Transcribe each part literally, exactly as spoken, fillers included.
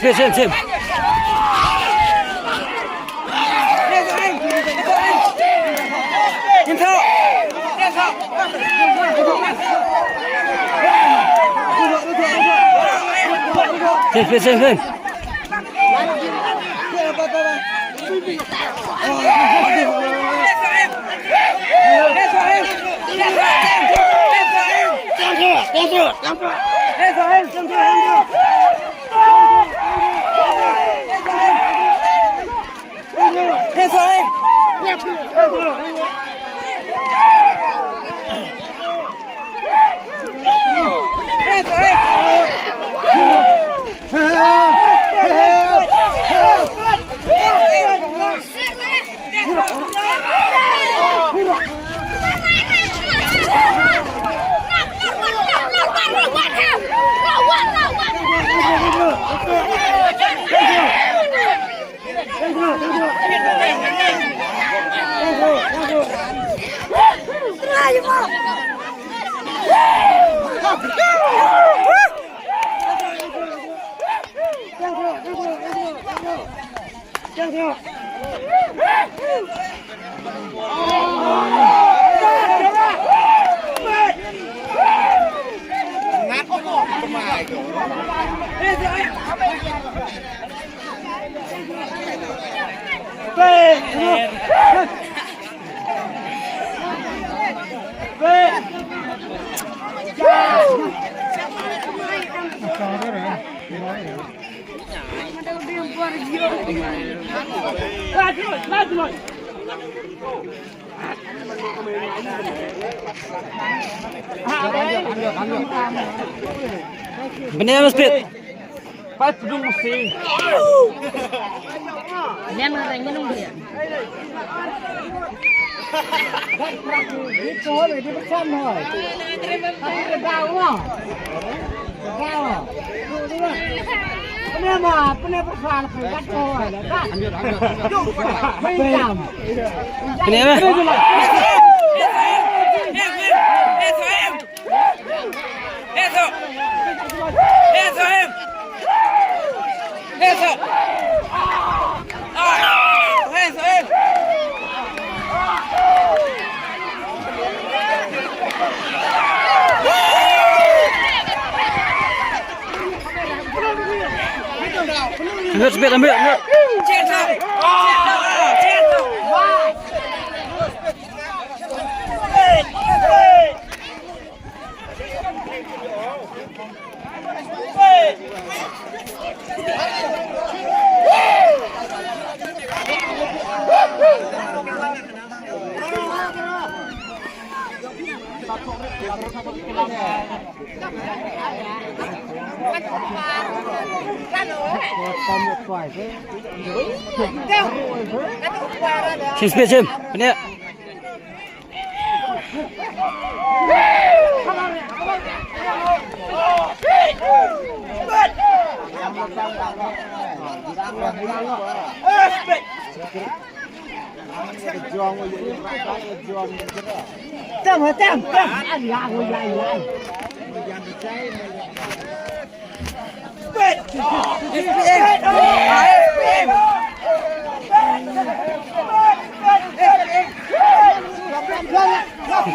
Sim, sim, sim. Sim, sim, sim, sim. Bniam speed. Pat pdung si. Bniam ngareng ngi nung dia. Bniam. Ambil speed, ambil, ambil. Sim, sim, sim. Pynïa. Tam, tam, tam. Ai, ai, ai.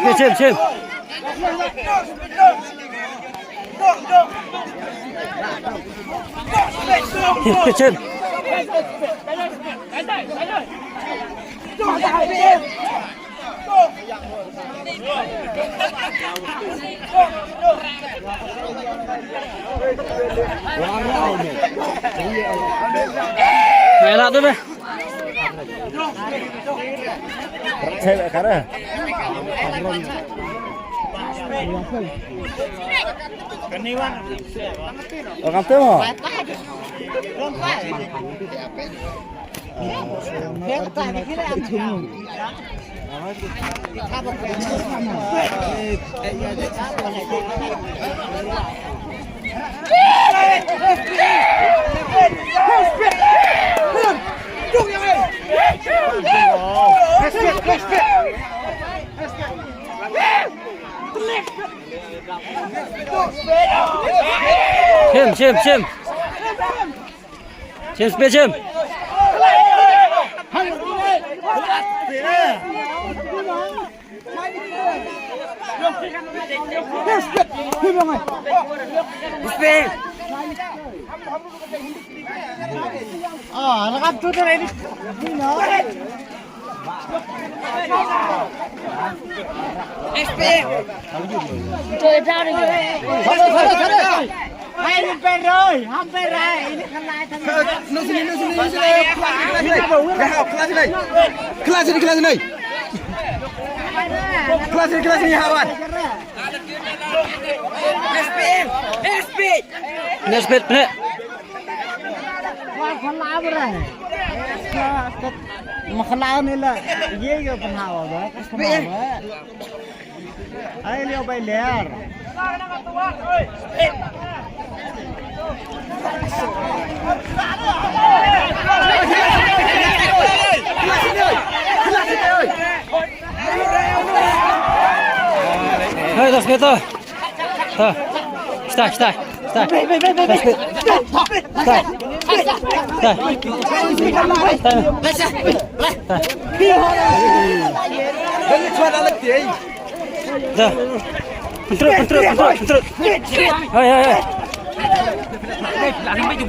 Sim, sim, sim. Sim, sim. Mày lạ tôi đây. Thế lại khá đấy. Ở cắm tớm hả? Shim, shim, shim. Shim, spit, shim. Spit. Ah, rakam tu dah ready. Hai, ini peroi, hampir hai. Ini kena itu. Nusini, nusini, nusini. Kelas ini, kelas ini. Kelas ini, kelas ini, hawan. Next bit, next bit. Makhla ni la, ye ye pynhawa ba, ka sma ba. Ai lio bai ler. Hey, das geht doch. Ha. Stay, stay, stay. Stay. Stay. Stay. Stay. Da. Control, control, control, control. Hai, hai, hai.